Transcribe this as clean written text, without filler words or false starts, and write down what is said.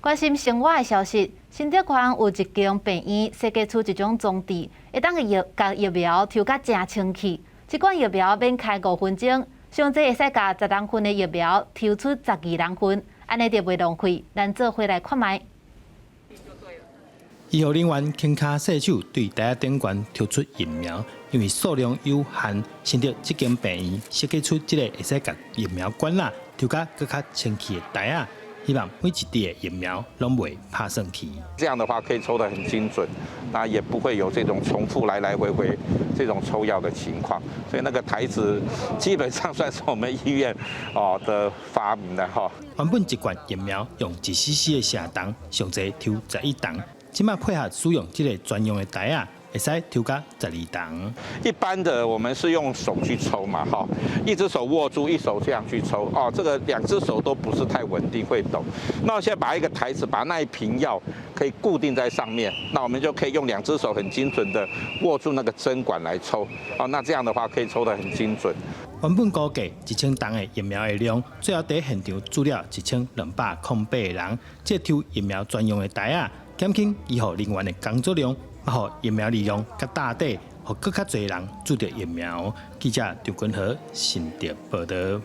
關心生活的消息，新竹縣有一間病院設計出一種裝置，會當予共疫苗抽甲誠清氣。一管疫苗免開5分鐘，上濟會使共10人份的疫苗抽出12人份，按呢就袂浪費。咱做伙來看覓。醫護人員輕跤細手對台仔頂懸抽出疫苗，因為數量有限，新竹這間病院設計出這個會使共疫苗管仔抽甲閣較清氣的台仔。希望每一滴的疫苗攏袂拍散去。這樣的話可以抽得很精準，那也不會有這種重複來來回回這種抽藥的情況。所以那個台子基本上算是我們醫院哦的發明的哈。原本一罐疫苗用1 cc 的射筒，上濟抽11筒，這馬配合使用這個專用的台仔，會使抽甲12筒。一般的我們是用手去抽嘛，哈，一隻手握住，一手這樣去抽，哦，這個兩隻手都不是太穩定，會抖。那我現在把一個台子，把那一瓶藥可以固定在上面，那我們就可以用兩隻手很精準的握住那個針管來抽，哦，那這樣的話可以抽得很精準。原本估計1000筒的疫苗的量，最後佇現場注了1208個人，這抽疫苗專用的台仔，減輕醫護人員的工作量。啊，予疫苗利用較大底，予閣較濟人注著疫苗。記者張君和新竹報道。